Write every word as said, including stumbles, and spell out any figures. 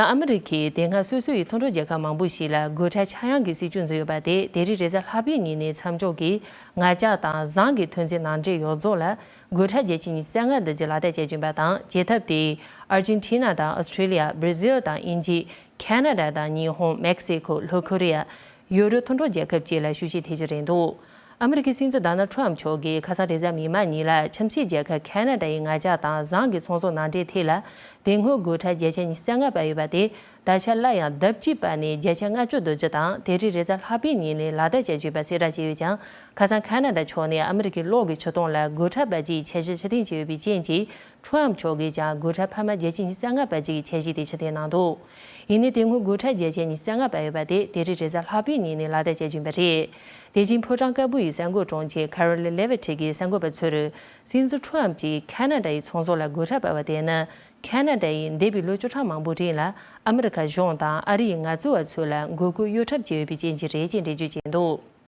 ཡང་ཨ་མི་རི་ཁས་དེ་སྔ་སོ་སོ་ཡི་མཐུན་གྲོགས་རྒྱལ་ཁབ་མང་པོ་ཞིག་ལ་སྒོ་ཁྲལ་ཆག་ཡང་གི་སྲིད་ཇུས་འཛིན་ཡོད་པ་དེ་དེ་རིང་རེས་གཟའ་ལྷག་པའི་ཉིན་ནས་མཚམས་འཇོག་གིས་ང་ཅག་དང་ཟངས་ཀྱི་ཐོན་རྫས་ནང་འདྲེན་ཡོངས་རྫོགས་ལ་སྒོ་ཁྲལ་བརྒྱ་ཆ་ཉི་ཤུ་རྩ་ལྔ་བསྡུ་རྒྱུ་ལག་བསྟར་བྱེད་ཀྱིན་པ་དང་། བྱེད་ཐབས་དེས་ཨར་ཇེན་ཊི་ན་དང་ཨོ་སི་ཁྲི་ལི་ཡ། བྷི་ར་ཟིལ་དང་དབྱིན་ཇི། ཁ་ན་ཌ་དང་ཉི་ཧོང་། མེག་སི་ཁོ། ལྷོ་ཁོ་རི་ཡ། ཡུ་རོབ་མཐུན་གྲོགས་རྒྱལ་ཁབ་བཅས་ལ་ཤུགས་རྐྱེན་ཐེབས་ཀྱི་རེད་འདུག་ཨ་མི་རི་ཀའི་སྲིད་འཛིན་ཌོ་ནལ་ཊམ་ཕི་མཆོག་གིས་ཁ་སང་རེས་གཟའ་མིག་དམར་ཉིན་ལ་ཁྱིམ་མཚེས་རྒྱལ་ཁབ་ཁ་ན་ཌ་ཡིས་ང་ཅག་དང་ཟངས་ཀྱི་ཚོང་ཟོག་ནང་འདྲེན་ཐད་ལ་དེ་སྔོན་སྒོ་ཁྲལ་བརྒྱ་ཆ་ཉི་ཤུ་རྩ་ལྔ་སྤར་ཡོད་པ་དེ་ད་ཆ་སླར་ཡང་ལྡབ་གཅིག་སྤར་ནས་བརྒྱ་ཆ་ལྔ་བཅུ་བསྡུ་རྒྱུ་དང་། དེ་རིང་རེས་གཟའ་ལྷག་པའི་ཉིན་ནས་ལག་བསྟར་བྱ་རྒྱུ་ཡིན་པ་གསལ་བསྒྲགས་བྱས་ཡོད་ཀྱང་། ཁ་སང་ཁ་ན་ཌ་ཕྱོགས་ནས་ཨ་མི་རི་ཀའི་གློག་གི་ཕྱི་ཐོན་ལ་སྒོ་ཁྲལ་སྤར་རྒྱུའི་འཆར་གཞི་ཕྱིར་འཐེན་བྱས་ཡོད་པའི་རྐྱེན་གྱིས། ཊམ་ཕི་མཆོག་གིས་ཀྱང་སྒོ་ཁྲལ་འཕར་མ་བརྒྱ་ཆ་ཉི་ཤུ་རྩ་ལྔ་སྤར་རྒྱུའི་འཆར་གཞི་དེ་ཕྱིར་འཐེན་གནང་འདུག་ཡིན་ནའི་དེ་སྔོན་སྒོ་ཁྲལ་བརྒྱ་ཆ་ཉི་ཤུ་རྩ་ལྔ་སྤར་ཡོད་པ་དེ་དེ་རིང་རེས་གཟའ་ལྷག་པའི་ཉིན་ནས་ལག་བསྟར་བྱ་རྒྱུ་ཡིན་པ་རེད། དེ་བཞིན་ཕོ་བྲང་དཀར་པོ་ཡི་གསར་འགོད་དྲུང་ཆེ་ཁ་རོ་ལིན་ལེ་ཝི་ཊི་གིས་གསར་འགོད་པ་ཚོར། སྲིད་འཛིན་ཊམ་ཕི་གྱིས་ཁ་ན་ཌ་ཡི་ཚོང་ཟོག་ལ་སྒོ་ཁྲལ་སྤར་བ་དེ་ནི་ཁ་ན་ཌ་ཡིས་འདས་པའི་ལོ་བཅུ་ཕྲག་མང་པོའི་རིང་ལ་ཨ་མི་རི་ཁ་གཞུང་དང་ཨ་རིའི་ངལ་རྩོལ་བ་ཚོ་ལ་མགོ་སྐོར་གཡོ་ཁྲབ་བྱས་ཡོད་པའི་རྐྱེན་གྱིས་རེད་ཅེས་འགྲེལ་བརྗོད་བྱས་འདུག